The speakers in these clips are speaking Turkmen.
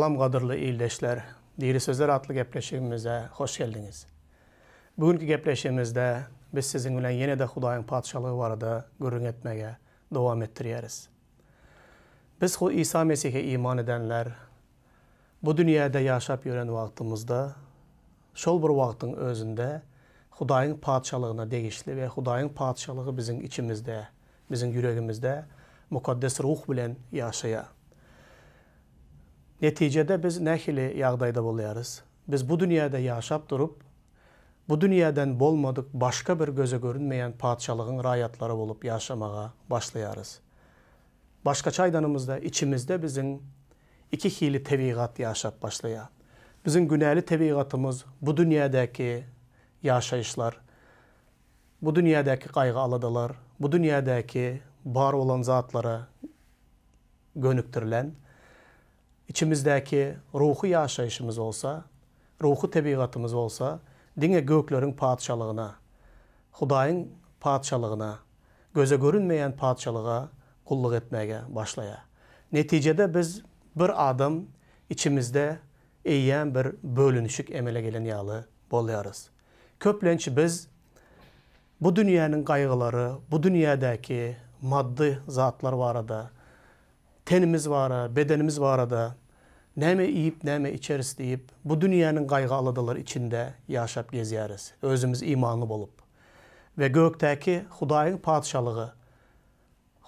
Salam gadyrly ildeşler! Diri Sözler atly gepleşigimize hoş geldiňiz. Bu günki gepleşigimizde biz siziň bilen ýene-de Hudaýyň Patyşalygy barada gürrüň etmegi dowam etdirýäris. Biz Isa Mesihe iman edenler bu dünýäde ýaşap ýören wagtymyzda şol bir wagtyň özünde Hudaýyň Patyşalygyna degişli we Hudaýyň Patyşalygy biziň içimizde, biziň ýüregimizde Mukaddes Ruh bilen ýaşaýar. Netijede biz nähili ýagdaýda bolýarys? Biz bu dünýäde ýaşap durup, bu dünýäden bolmadyk başga bir göze görünmeýän patyşalygyň raýatlary bolup ýaşamaga başlaýarys. Başgaça aýdanymyzda, içimizde biziň iki hili tebigat ýaşap başlaýar. Biziň günäli tebigatymyz bu dünýädäki ýaşaýyşlar, bu dünýädäki gaýgy-aladalar, bu dünýädäki bar bolan zatlara gönükdirilen, içimizdäki ruhy ýaşaýşymyz bolsa, ruhy tebigatymyz bolsa diňe gökleriň patyşalygyna, Hudaýyň Patyşalygyna, göze görünmeýän Patyşalyga gulluk etmäge başlaýar. Netijede biz bir adam içimizde eýýäm bir bölünişik emele gelen ýaly bolýarys. Köplenç biz bu dünýäniň gaýgylary, bu dünýädäki maddy zatlar barada, tenimiz bara, bedenimiz barada näme iýip, näme içeris diýip, bu dünýäniň gaýgy-aladalary içinde ýaşap gezýäris, özümiz imanly bolup. We gökdäki Hudaýyň Patyşalygy,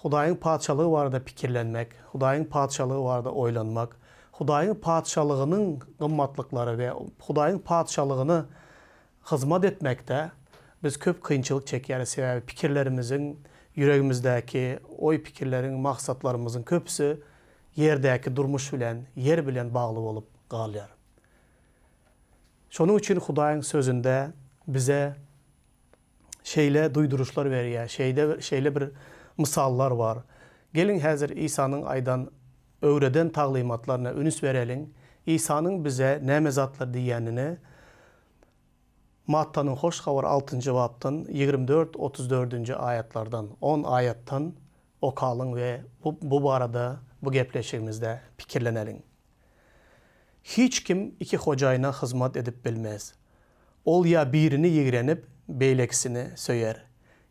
Hudaýyň Patyşalygy barada pikirlenmek, Hudaýyň Patyşalygy barada oýlanmak, Hudaýyň Patyşalygynyň gymmatlyklary we Hudaýyň Patyşalygyna hyzmat etmekde biz köp kynçylyk çekýäris, sebäbi pikirlerimiziň, ýüregimizdäki oý-pikirleriň, maksatlarymyzyň köpüsi ýerdäki durmuş bilen, ýer bilen bagly bolup galýar. Şonuň üçin Hudaýyň Sözünde bize şeýle duýduryşlar berýär, şeýle şeýle bir mysallar bar. Geliň häzir Isanyň aýdan, öwreden taglymatlaryna ünüs bereliň. Isanyň bize näme zatlar diýýänini Mattanyň Hoş Habary altynjy bapdan 24, 34-nji aýatlardan, on aýatdan okalyň we bu bu barada bu gepleşigimizde pikirleneliň. Hiç kim iki hojaýyna hyzmat edip bilmez. Ol ýa birini ýigrenip, beýlekisini söýer,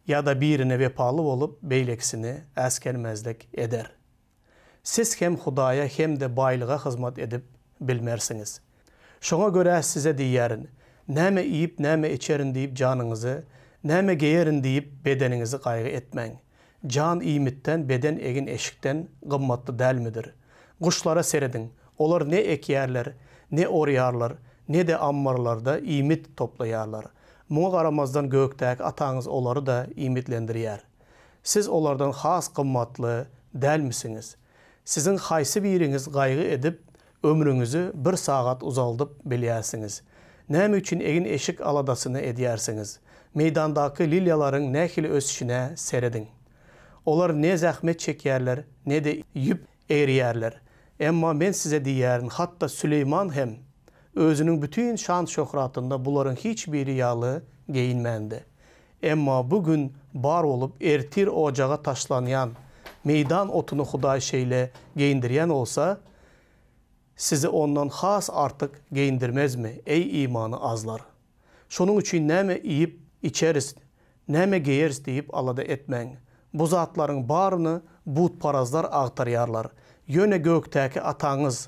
ýa-da birine wepaly bolup, beýlekisini äsgermezlik eder. Siz hem Hudaýa hem-de baýlyga hyzmat edip bilmersiňiz. Şoňa görä size diýýärin, näme iýip, näme içerin diýip janyňyzy, näme geýerin diýip bedeniňizi gaýgy etmäň. Jan iýmitden, beden egin-eşikden gymmatly dälmidir? Guşlara serediň, olar ne ekýärler, ne orýarlar, ne-de ammarlarda iýmit toplaýarlar. Muňa garamazdan gökdäki Ataňyz olary-da iýmitlendirýär. Siz olardan has gymmatly dälmisiňiz? Siziň haýsy biriňiz gaýgy edip, ömrüňizi bir sagat uzaldyp bilýärsiňiz? Näme üçin egin-eşik aladasyny edýärsiňiz? Meýdandaky liliýalaryň nähili ösüşine serediň. Olar ne zähmet çekýärler, ne-de ýüp egirýärler. Emma men size diýýärin, hatda Süleýman hem özüniň bütin şan-şöhratynda bularyň hiç biri ýaly geýinmändi. Emma bu gün bar bolup, ertir ojaga taşlanýan meýdan otuny Hudaý şeýle geýindirýän bolsa, sizi ondan has artyk geýindirmezmi, eý imany azlar? Şonuň üçin näme iýip, içeris, näme geýeris diýip alada etmäň. Bu zatlaryň baryny butparazlar agtarýarlar. Ýöne gökdäki Ataňyz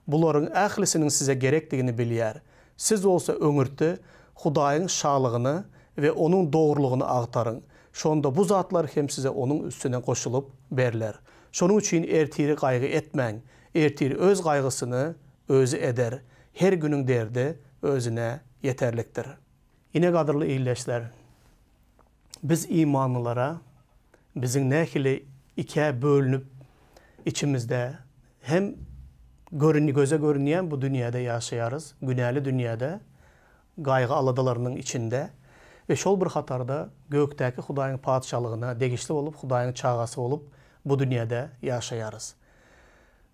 bularyň ählisiniň size gerekdigini bilýär. Siz bolsa öňürti Hudaýyň Şalygyny we Onuň dogrulygyny agtaryň. Şonda bu zatlar hem size onuň üstüne goşulyp berler. Şonuň üçin ertiri gaýgy etmäň. Ertir öz gaýgysyny özi eder. Her günüň derdi özüne ýeterlikdir. Ine gadyrly ildeşler, biz imanlylara biziň nähili ikä bölünip içimizde hem görün göze görünýän bu dünýäde ýaşaýarys, günäli dünýäde, gaýgy-aladalarynyň içinde we şol bir hatarda gökdäki Hudaýyň Patyşalygyna degişli bolup Hudaýyň çagasy bolup bu dünýäde ýaşaýarys.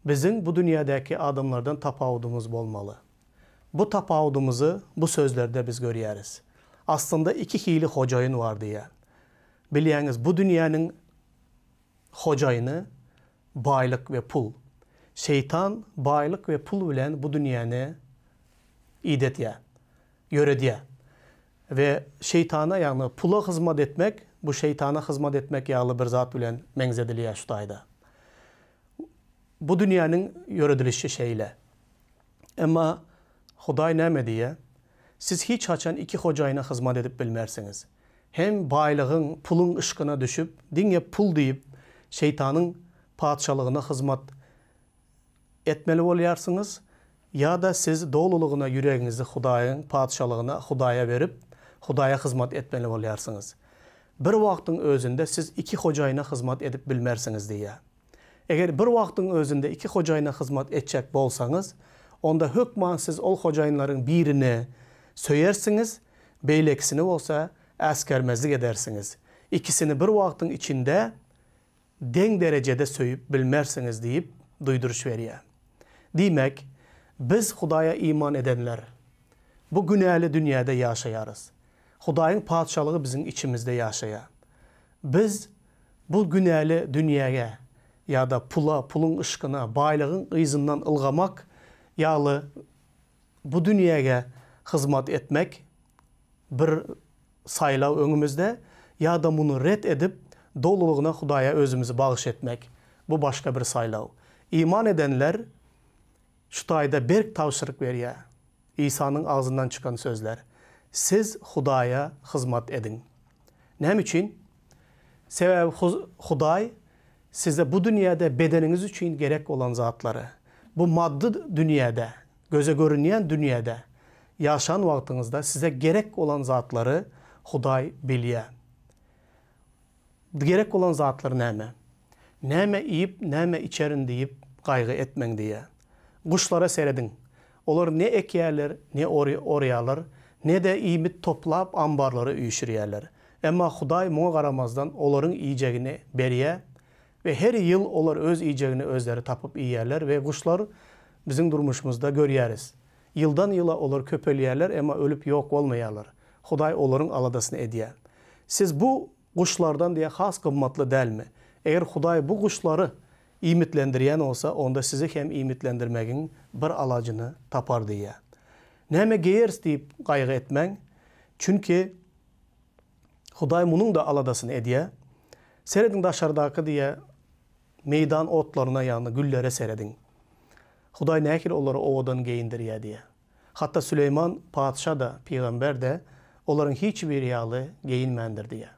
Biziň bu dünýädäki adamlardan tapawudymyz bolmaly. Bu tapawudymyzy bu sözlerde biz görýäris. Aslynda iki hili hojaýyn bar diýýär. Bilýäňiz, bu dünýäniň hojaýyny baýlyk we pul. Şeýtan baýlyk we pul bilen bu dünýäni idetýär, ýöredýär. We şeýtana, ýagny pula hyzmat etmek, bu şeýtana hyzmat etmek ýaly bir zat bilen meňzedilýär şu taýda. Bu dünýäniň ýöredilişi şeýle. Emma Hudaý näme diýýär? Siz hiç haçan iki hojaýyna hyzmat edip bilmersiňiz. Hem baýlygyň, puluň yşkyna düşüp, diňe pul diýip, şeýtanyň patyşalygyna hyzmat etmeli bolýarsyňyz, ýa-da siz dolulygyna ýüregiňizi Hudaýyň patyşalygyna, Hudaýa berip, Hudaýa hyzmat etmeli bolýarsyňyz. Bir wagtyň özünde siz iki hojaýyna hyzmat edip bilmersiňiz diýýär. Eger bir wagtyň özünde iki hojaýyna hyzmat etjek bolsaňyz, onda hökman siz ol hojaýynlaryň birini söýersiňiz, beýlekisini bolsa äsgermezlik edersiňiz. Ikisini bir wagtyň içinde deň derejede söýüp bilmersiňiz diýip duýduryş berýär. Diýmek, biz Hudaýa iman edenler, bu günäli dünýäde ýaşaýarys. Hudaýyň Patyşalygy biziň içimizde ýaşaýar. Biz bu günäli dünýäge ýa-da pula, puluň yşkyna, baýlygyň yzyndan ylgamak ýaly bu dünýäge hyzmat etmek bir saýlaw öňümizde ýa-da muny ret edip, dolulygyna Hudaýa özümizi bagyş etmek, bu başga bir saýlaw. Iman edenler şu taýda berk tabşyryk berýär. Isanyň agzyndan çykan sözler, Siz Hudaýa hyzmat ediň. Näme üçin? Sebäbi Hudaý size bu dünýäde bedeniňiz üçin gerek bolan zatlary, bu maddy dünýäde, göze görünýän dünýäde ýaşan wagtyňyzda size gerek bolan zatlary Hudaý bilýär. Gerek bolan zatlar näme? Näme iýip, näme içerin diýip gaýgy etmäň diýýär. Guşlara serediň. Olar ne ekýärler, ne orýarlar, ne-de iýmit toplap ambarlara üýşürýärler. Emma Hudaý muňa garamazdan olaryň iýjegini berýär we her ýyl olar öz iýjegini özleri tapyp iýýärler we guşlar biziň durmuşymyzda görýäris. Ýyldan-ýyla olar köpelýärler, emma ölüp ýok bolmaýarlar. Hudaý olaryň aladasyny edýär. Siz bu guşlardan diýe has gymmatly dälmi? Eger Hudaý bu guşlary iýmitlendirýän bolsa, onda sizi hem iýmitlendirmegiň bir alajyny tapar diýýär. Näme geýeris diýip gaýgy etmäň, çünki Hudaý munuň-da aladasyny edýär. Serediň daşardaky diýe meýdan otlaryna, ýagny güllere serediň. Hudaý nähili olary owadan geýindirýär diýýär. Hatda Süleýman patyşa-da, pygamber-de olaryň hiç biri ýaly geýinmändir diýýär.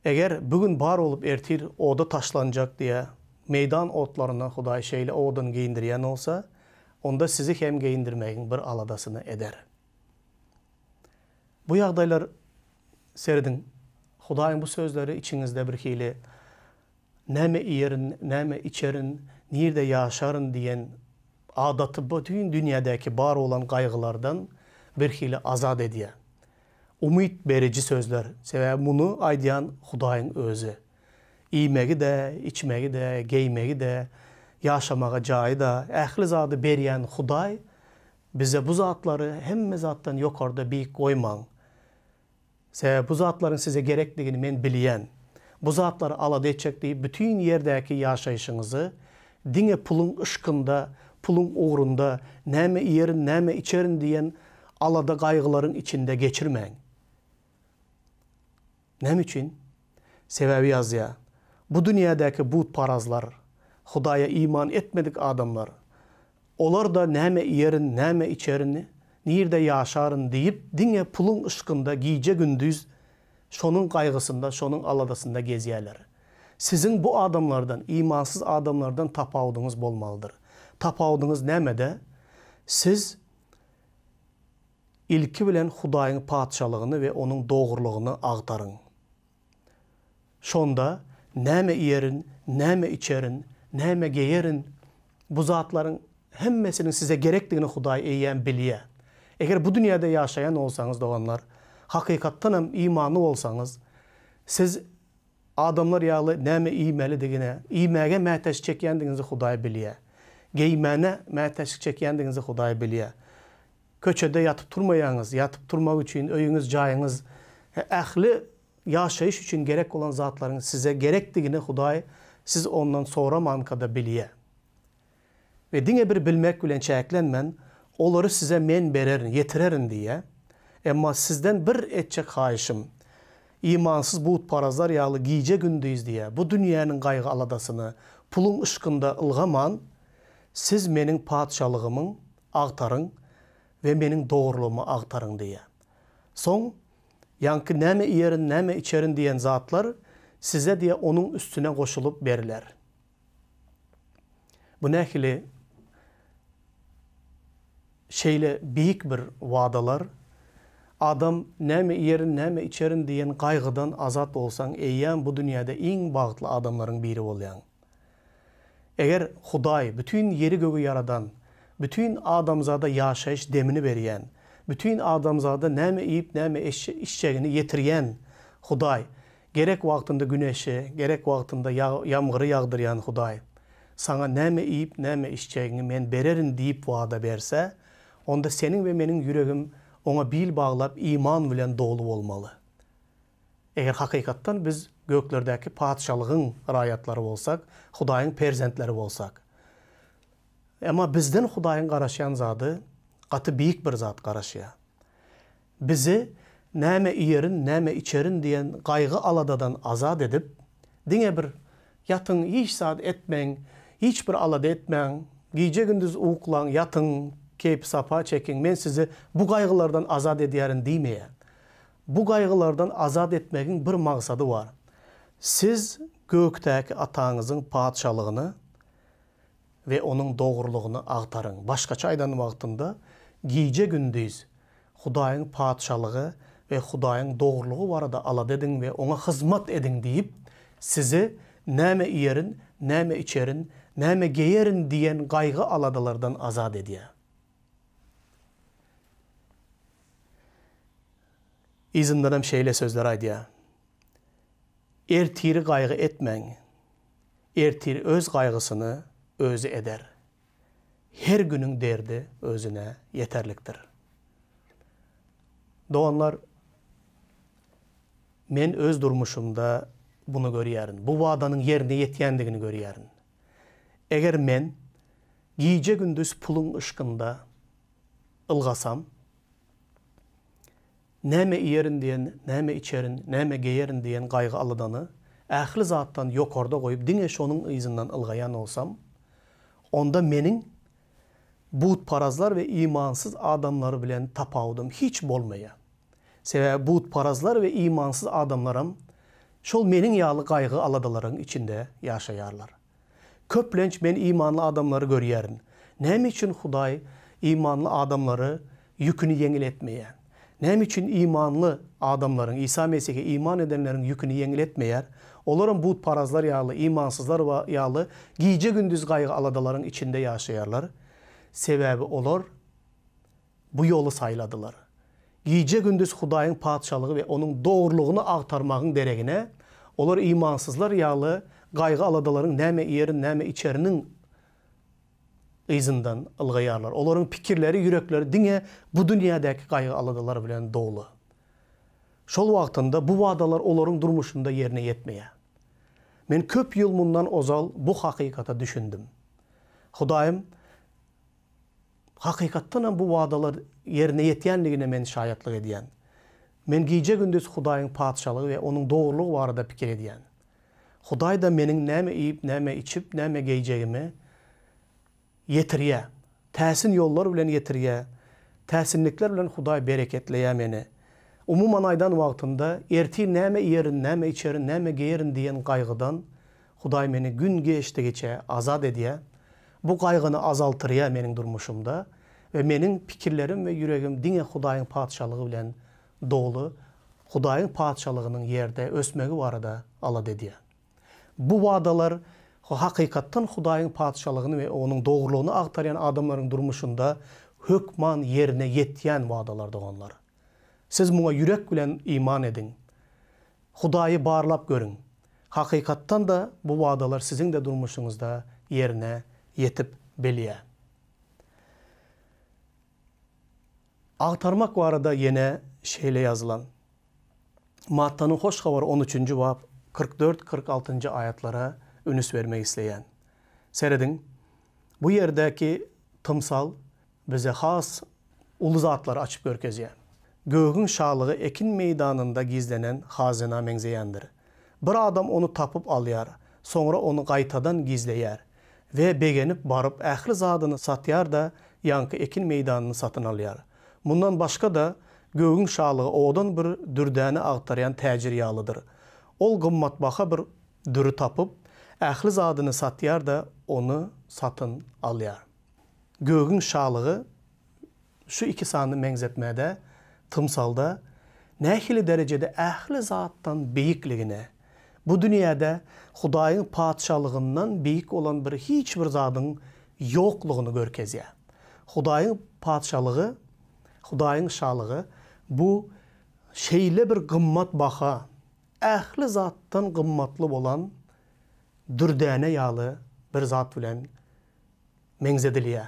Eger bu gün bar bolup ertir oda taşlanjak diýýär, meýdan otlaryny Hudaý şeýle owadan geýindirýän bolsa, onda sizi hem geýindirmegiň bir aladasyny eder. Bu ýagdaýlar serediň, Hudaýyň bu sözleri içiňizde bir hili Näme iýerin, näme içerin, nirde ýaşaryn diýen adaty bütin dünýädäki bar bolan gaýgylardan birhili azat edýär. Umyt beriji sözler, sebäbi muny aýdýan Hudaýyň özi. Iýmegi-de, içmegi-de, geýmegi-de, ýaşamaga jaýy-da, ähli zady berýän Hudaý bize bu zatlary hemme zatdan ýokarda beýik goýmaň. Sebäbi bu zatlaryň size gerekdigini men bilýän. Bu zatlary alada etjek diýip bütin ýerdäki ýaşaýşyňyzy diňe puluň yşkynda, puluň ugrunda, näme iýerin, näme içerin diýen alada-gaýgylaryň içinde geçirmäň. Näme üçin? Sebäbi ýazýar, Bu dünýädäki butparazlar, Hudaýa iman etmedik adamlar, Olar-da näme iýerin, näme içerin, nirde ýaşaryn diýip, diňe puluň yşkynda gije-gündiz şonuň gaýgysynda, şonuň aladasynda gezýärler. Siziň bu adamlardan, imansyz adamlardan tapawudyňyz bolmalydyr. Tapawudyňyz nämede? Siz ilki bilen Hudaýyň Patyşalygyny we Onuň dogrulygyny agtaryň. Şonda näme iýerin, näme içerin, näme geýerin, bu zatlaryň hemmesiniň size gerekdigini Hudaý eýýäm bilýär. Eger bu dünýäde ýaşaýan bolsaňyz, doganlar, hakykatdanam imanly bolsaňyz, siz adamlar ýaly näme iýmelidigine, iýmäge mätäç çekýändigiňizi Hudaý bilýär. Geýmäne mätäçlik çekýändigiňizi Hudaý bilýär. Köçede ýatyp turmaýaňyz, ýatyp turmak üçin öýüňiz, jaýyňyz, ähli ýaşaýyş üçin gerek bolan zatlaryň size gerekdigini Hudaý siz ondan soramanka-da bilýär. We diňe bir bilmek bilen çäklenmän, olary size Men bererin, ýetirerin diýýär. Emma sizden bir etjek haýyşym, imansyz butparazlar ýaly gije-gündiz diýýär, bu dünýäniň gaýgy-aladasyny, puluň yşkynda ylgaman, siz Meniň Patyşalygymyň agtaryň we Meniň dogrulygymy agtaryň diýýär. Soň, ýaňky näme iýerin, näme içerin diýen zatlar size diýýär onuň üstüne goşulyp berler. Bu nähili şeýle beýik bir wadalar. Adam näme iýerin, näme içerin diýen gaýgydan azat bolsaň, eýýäm bu dünýäde iň bagtly adamlaryň biri bolýaň. Eger Hudaý, bütin ýeri-gögi ýaradan, bütin adamzada ýaşaýyş demini berýän, bütin adamzada näme iýip, näme içjegini ýetirýän Hudaý, Gerek wagtynda güneşi, gerek wagtynda ýamgyry ýagdyrýan Hudaý, saňa näme iýip, näme içjegiňi Men bererin diýip wada berse, onda seniň we meniň ýüregim Oňa bil baglap iman bilen doly bolmaly. Eger hakykatdan biz göklerdäki Patyşalygyň raýatlary bolsak, Hudaýyň perzentleri bolsak. Emma bizden Hudaýyň garaşýan zady gaty beýik bir zat garaşýar. Bizi näme iýerin, näme içerin diýen gaýgy-aladadan azat edip, diňe bir ýatyň, hiç zat etmäň, hiç bir alada etmäň, gije-gündiz uklaň, ýatyň, keýpi-sapa çekiň, men sizi bu gaýgylardan azat edýärin diýmeýär. Bu gaýgylardan azat etmegiň bir maksady bar. Siz gökdäki Ataňyzyň Patyşalygyny we Onuň dogrulygyny agtaryň. Başgaça aýdan wagtynda, gije-gündiz Hudaýyň Patyşalygy we Hudaýyň dogrulygy barada alada ediň we Oňa hyzmat ediň diýip, sizi näme iýerin, näme içerin, näme geýerin diýen gaýgy-aladalardan azat edýär. Yzyndanam şeýle sözleri aýdýar, Ertiri gaýgy etmäň. Ertir öz gaýgysyny özi eder. Her günüň derdi özüne ýeterlikdir. Doganlar, men öz durmuşymda buny görýärin. Bu wadanyň ýerine ýetýändigini görýärin. Eger men gije-gündiz puluň yşkynda ylgasam, Näme iýerin diýen, näme içerin, näme geýerin diýen gaýgy-aladany ähli zatdan ýokarda goýup diňe şonuň yzyndan ylgaýan bolsam, onda meniň butparazlar we imansyz adamlar bilen tapawudym hiç bolmaýar. Sebäbi butparazlar we imansyz adamlaram şol meniň ýaly gaýgy-aladalaryň içinde ýaşaýarlar. Köplenç men imanly adamlary görýärin. Näme üçin Hudaý imanly adamlary ýüküni ýeňil etmeýär? Näme üçin imanly adamlaryň, Isa Mesihe iman edenleriň ýüküni ýeňil etmeýär? Olaram butparazlar ýaly, imansyzlar ýaly gije-gündiz gaýgy-aladalaryň içinde ýaşaýarlar. Sebäbi olar Bu ýoly saýladylar. Gije-gündiz Hudaýyň Patyşalygy we Onuň dogrulygyny agtarmagyň deregine, olar imansyzlar ýaly gaýgy-aladalaryň näme iýerin, näme içeriniň yzyndan ylgaýarlar. Olaryň pikirleri, ýürekleri diňe bu dünýädäki gaýgy-aladalar bilen doly. Şol wagtynda bu wadalar olaryň durmuşynda ýerine ýetmeýär. Men köp ýyl mundan ozal bu hakykata düşündim. Hudaýym Hakykatdanam bu wadalar ýerine ýetýänligine men şaýatlyk edýän. Men gije-gündiz Hudaýyň Patyşalygy we Onuň dogrulygy barada pikir edýän. Hudaý-da meniň näme iýip, näme içip, näme geýjegimi ýetirýär. Täsin ýollar bilen ýetirýär. Täsinlikler bilen Hudaý bereketleýär meni. Umuman aýdan wagtymda, ertir näme iýerin, näme içerin, näme geýerin diýen gaýgydan Hudaý meni gün geçdigiçe azat edýär. Bu gaýgyny azaltyrýar meniň durmuşymda we meniň pikirlerim we ýüregim diňe Hudaýyň Patyşalygy bilen doly, Hudaýyň Patyşalygynyň ýerde ösmegi barada alada edýär. Bu wadalar hakykatdan Hudaýyň Patyşalygyny we Onuň dogrulygyny agtarýan adamlaryň durmuşynda hökman ýerine ýetýän wadalar doganlar. Siz muňa ýürek bilen iman ediň. Hudaýy barlap görüň. Hakykatdan-da bu wadalar siziň-de durmuşyňyzda ýerine ýetip bilýär. Agtarmak barada ýene şeýle ýazylan. Mattanyň Hoş Habary on üçünji bap 44, 46 njy aýatlara ünüs bermek isleýän. Serediň. Bu ýerdäki tymsal bize has uly zatlary açyp görkezýär. Gögüň şalygy ekin meýdanynda gizlenen hazyna meňzeýändir. Bir adam ony tapyp alýar, soňra ony gaýtadan gizleýär we begenip baryp ähli zadyny satýar-da ýaňky ekin meýdanyny satyn alýar. Mundan başga-da, gögüň şalygy owadan bir dürdäne agtarýan täjir ýalydyr. Ol gymmatbaha bir düri tapyp, ähli zadyny satýar-da ony satyn alýar. Gögüň şalygy şu iki sany meňzetmede, tymsalda nähili derejede ähli zatdan beýikligine, bu dünýäde Hudaýyň Patyşalygyndan beýik bolan bir hiç bir zadyň ýoklugyny görkezýär. Hudaýyň Patyşalygy, Hudaýyň Şalygy bu şeýle bir gymmat baha, ähli zatdan gymmatly bolan dürdäne ýaly bir zat bilen meňzedilýär.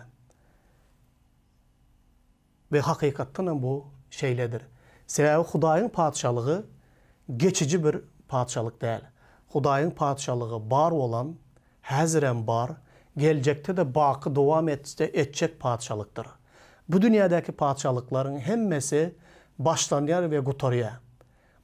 We hakykatdanam bu şeýledir. Sebäbi Hudaýyň Patyşalygy geçiji bir patyşalyk däl. Hudaýyň Patyşalygy bar bolan, häzirem bar, geljekde-de baky dowam etjek patyşalykdyr. Bu dünýädäki patyşalyklaryň hemmesi başlanýar we gutarýar.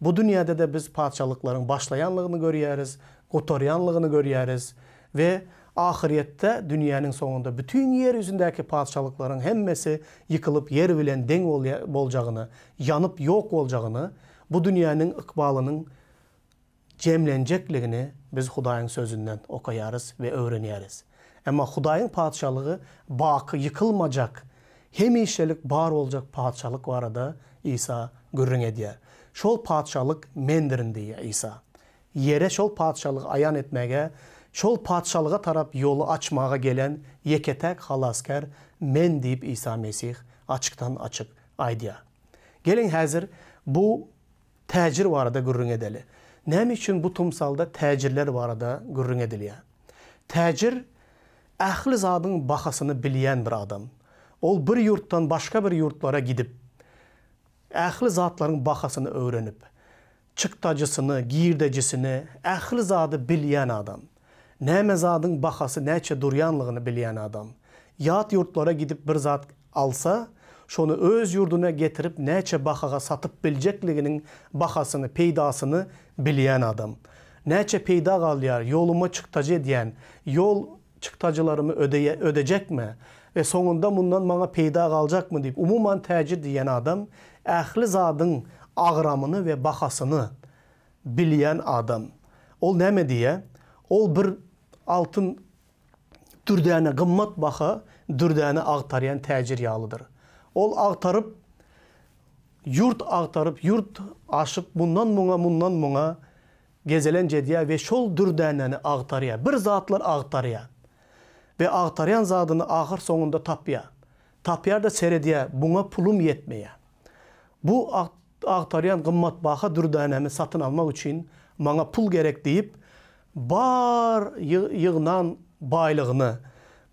Bu dünýäde-de biz patyşalyklaryň başlaýanlygyny görýäris, gutarýanlygyny görýäris we ahyrýetde dünýäniň soňunda bütin ýer ýüzündäki patyşalyklaryň hemmesi ýykylyp ýer bilen deň boljagyny, ýanyp ýok boljagyny, bu dünýäniň ykbalynyň jemlenjekligini biz Hudaýyň Sözünden okaýarys we öwrenýäris. Emma Hudaýyň Patyşalygy baky ýykylmajak, hemişelik bar boljak Patyşalyk barada Isa gürrüň edýär. Şol Patyşalyk Mendirin diýýär Isa. Ýere şol Patyşalygy aýan etmäge, şol Patyşalyga tarap ýoly açmaga gelen ýeke-täk Halasgär Men diýip Isa Mesih açykdan-açyk aýdýar. Geliň häzir bu Täjir barada gürrüň edeli. Näme üçin bu tymsalda täjirler barada gürrüň edilýär? Täjir ähli zadyň bahasyny bilýän bir adam. Ol bir ýurtdan başga bir ýurtlara gidip, ähli zatlaryň bahasyny öwrenip, çykdajysyny, girdejisini, ähli zady bilýän adam. Näme zadyň bahasy näçe durýanlygyny bilýän adam. Ýat ýurtlara gidip bir zat alsa, şony öz ýurduna getirip näçe bahaga satyp biljekliginiň bahasyny, peýdasyny bilýän adam. Näçe peýda galýar, ýoluma çykdajy edýän, ýol çykdajylarymy ödejekmi we soňunda mundan maňa peýda galjakmy diýip, umuman täjir diýen adam ähli zadyň agramyny we bahasyny bilýän adam. Ol näme diýýär? Ol bir altyn dürdäne, gymmat baha dürdäne agtarýan täjir ýalydyr. Ol agtaryp, ýurt agtaryp, ýurt aşyp, mundan muňa, mundan muňa gezelenç edýär we şol dürdäneni agtarýar. Bir zatlar agtarýar. We agtarýan zadyny ahyr soňunda tapýar. Tapýar-da seredýär, muňa pulum ýetmeýär. Bu agtarýan gymmatbaha dürdänämi satyn almak üçin maňa pul gerek diýip, bar ýygnan baýlygyny,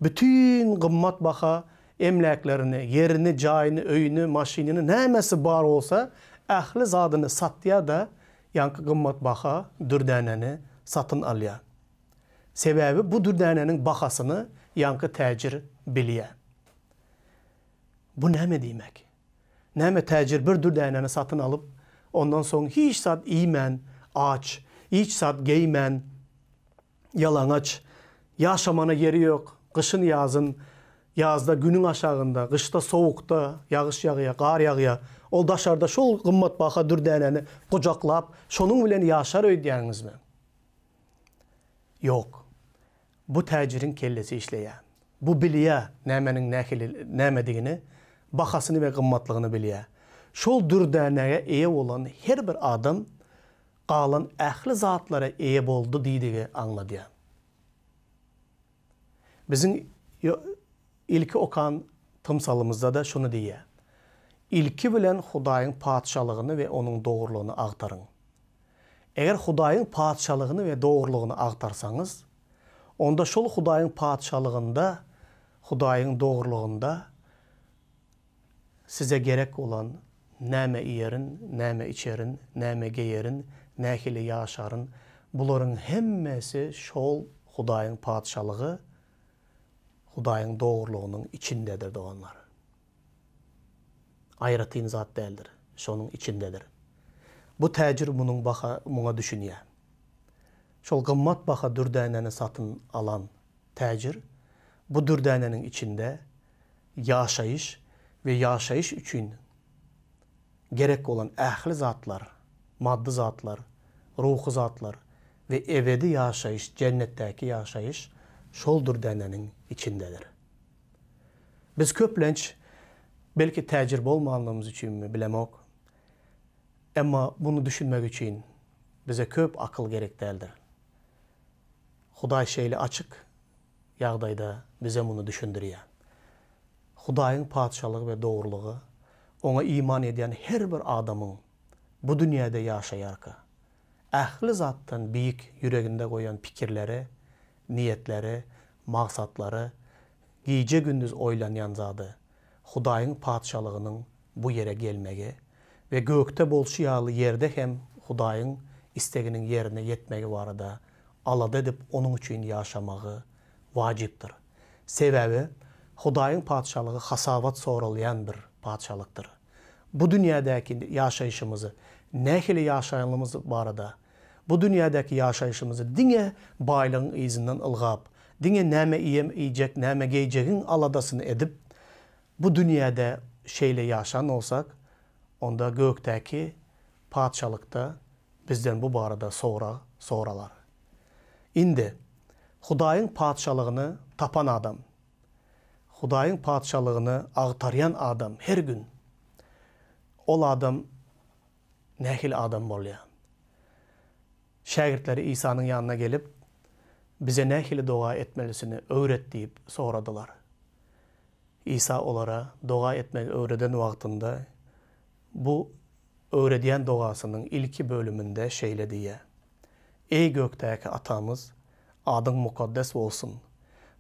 bütin gymmatbaha emläklerini, ýerini, jaýyny, öýüni, maşynyny, nämesi bar bolsa, ähli zadyny satýar-da, ýaňky gymmatbaha dürdänäni satyn alýar. Sebäbi bu dürdänäniň bahasyny ýaňky täjir bilýär. Bu näme diýmek? Näme täjir bir dürdänäni satyn alyp, ondan soň hiç zat iýmän, aç, hiç zat geýmän, ýalaňaç, ýaşamana ýeri ýok, gyşyn-ýazyn, ýazda günüň aşagynda, gyşda sowukda, ýagyş ýagýar, gar ýagýar, ol daşarda şol gymmatbaha dürdänäni gujaklap, şonuň bilen ýaşar öýdýäňizmi? Ýok. Bu täjiriň kellesi işleýär. Bu bilýär nämäniň nähili nämedigini, bahasyny we gymmatlygyny bilýär. Şol dürdänäge eýe bolan her bir adam galan ähli zatlara eýe boldy diýdigi aňladýar. Biziň ilki okan tymsalymyzda-da şuny diýýär, Ilki bilen Hudaýyň Patyşalygyny we Onuň dogrulygyny agtaryň. Eger Hudaýyň Patyşalygyny we dogrulygyny agtarsaňyz, onda şol Hudaýyň Patyşalygynda, Hudaýyň dogrulygynda size gerek bolan näme iýerin, näme içerin, näme geýerin, nähili ýaşaryn, bularyň hemmesi şol Hudaýyň Patyşalygy. Hudaýyň dogrulygynyň içindedir, doganlar. Aýratyn zat däldir, şonuň içindedir. Bu täjir munuň baha muňa düşünýär. Şol gymmat baha dürdänäni satyn alan täjir bu dürdäneniň içinde ýaşaýyş we ýaşaýyş üçin gerek bolan ähli zatlar, maddy zatlar, ruhy zatlar we ebedi ýaşaýyş, jennetdäki ýaşaýyş şol dürdäneniň içindedir. Biz köplenç, belki täjir bolmanlygymyz üçinmi, bilemok, emma muny düşünmek üçin bize köp akyl gerek däldir. Hudaý şeýle açyk ýagdaýda bize muny düşündirýär. Hudaýyň Patyşalygy we dogrulygy Oňa iman edýän her bir adamyň bu dünýäde ýaşaýarka, ähli zatdan beýik ýüreginde goýan pikirleri, niýetleri, magsatlary, gije-gündiz oýlanýan zady, Hudaýyň Patyşalygynyň bu ýere gelmegi we gökde bolşy ýaly ýerde hem Hudaýyň isleginiň ýerine ýetmegi barada alada edip onuň üçin ýaşamagy wajypdyr. Sebäbi Hudaýyň Patyşalygy hasabat soralýan bir patyşalykdyr. Bu dünýädäki ýaşaýşymyzy nähili ýaşaýanlygymyz barada, bu dünýädäki ýaşaýşymyzy diňe baýlygyň yzyndan ylgap, diňe näme iýem iýjek, näme geýjegiň aladasyny edip, bu dünýäde şeýle ýaşan bolsak, onda gökdäki Patyşalykda bizden bu barada sorag soralar. Indi, Hudaýyň Patyşalygyny tapan adam, Hudaýyň Patyşalygyny agtarýan adam her gün, ol adam nähili adam bolýar? Şägirtleri Isanyň ýanyna gelip, Bize nähili doga etmelisini öwret diýip soradylar. Isa olara doga etmegi öwreden wagtynda bu öwredýän dogasynyň ilki bölüminde şeýle diýýär, Eý gökdäki Atamyz, adyň mukaddes bolsun.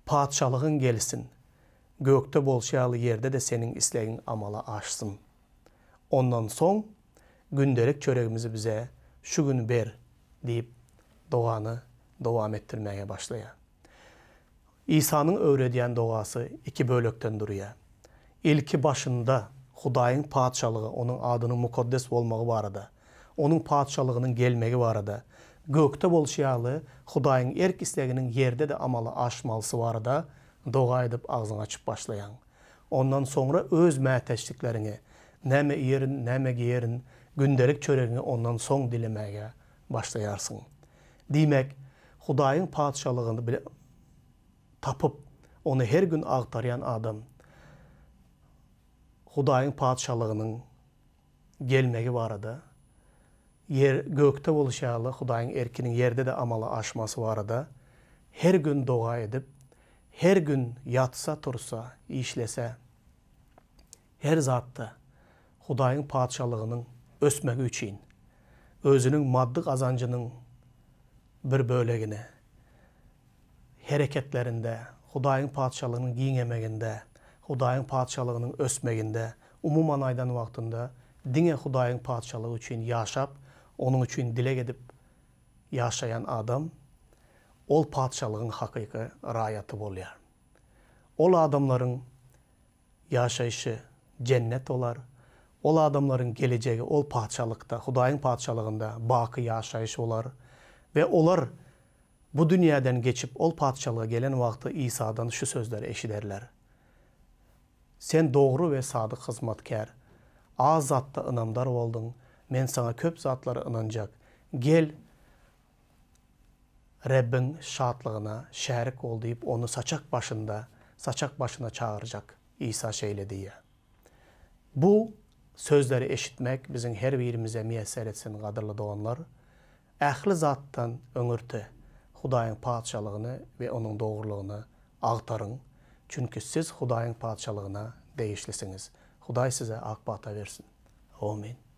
Patyşalygyň gelsin. Gökde bolşy ýaly ýerde-de Seniň islegiň amala aşsyn. Ondan soň, Gündelik çöregimizi bize şu gün ber diýip, dogany dowam etdirmäge başlaýar. Isanyň öwredýän dogasy iki bölekden durýar. Ilki başynda Hudaýyň Patyşalygy, Onuň adynyň mukaddes bolmagy barada, Onuň Patyşalygynyň gelmegi barada, gökde bolşy ýaly Hudaýyň erk-isleginiň ýerde-de amala aşmalysy barada doga edip agzyňy açyp başlaýaň. Ondan soňra öz mätäçlikleriňi, näme iýerin, näme geýerin, gündelik çöregiňi ondan soň dilemäge başlaýarsyň. Diýmek, Hudaýyň Patyşalygyny tapyp, ony her gün agtarýan adam Hudaýyň Patyşalygynyň gelmegi barada, ýer, gökde bolşy ýaly Hudaýyň erkiniň ýerde-de amala aşmasy barada her gün doga edip, her gün ýatsa-tursa, işlese, her zatda Hudaýyň Patyşalygynyň ösmegi üçin özüniň maddy gazanjynyň bir bölegini hereketlerinde, Hudaýyň Patyşalygynyň giňemeginde, Hudaýyň Patyşalygynyň ösmeginde, umuman aýdan wagtynda diňe Hudaýyň Patyşalygy üçin ýaşap, Onuň üçin dileg edip ýaşaýan adam ol Patyşalygyň hakyky raýaty bolýar. Ol adamlaryň ýaşaýşy jennet bolar. Ol adamlaryň gelejegi ol Patyşalykda, Hudaýyň Patyşalygynda baky ýaşaýyş bolar we olar bu dünýäden geçip ol Patyşalyga gelen wagty Isadan şu sözleri eşiderler, Sen dogry we sadyk hyzmatkär. Az zatda ynamdar bolduň, Men saňa köp zatlary ynanjak. Gel, Rebbiň şatlygyna şärik bol diýip, ony saçak başynda, saçak başyna çagyrjak. Isa şeýle diýýär. Bu sözleri eşitmek biziň her birimize miýesser etsin, gadyrly doganlar. Ähli zatdan öňürti Hudaýyň Patyşalygyny we Onuň dogrulygyny agtaryň, çünki siz Hudaýyň Patyşalygyna degişlisiňiz. Hudaý size ak pata bersin. Omyn.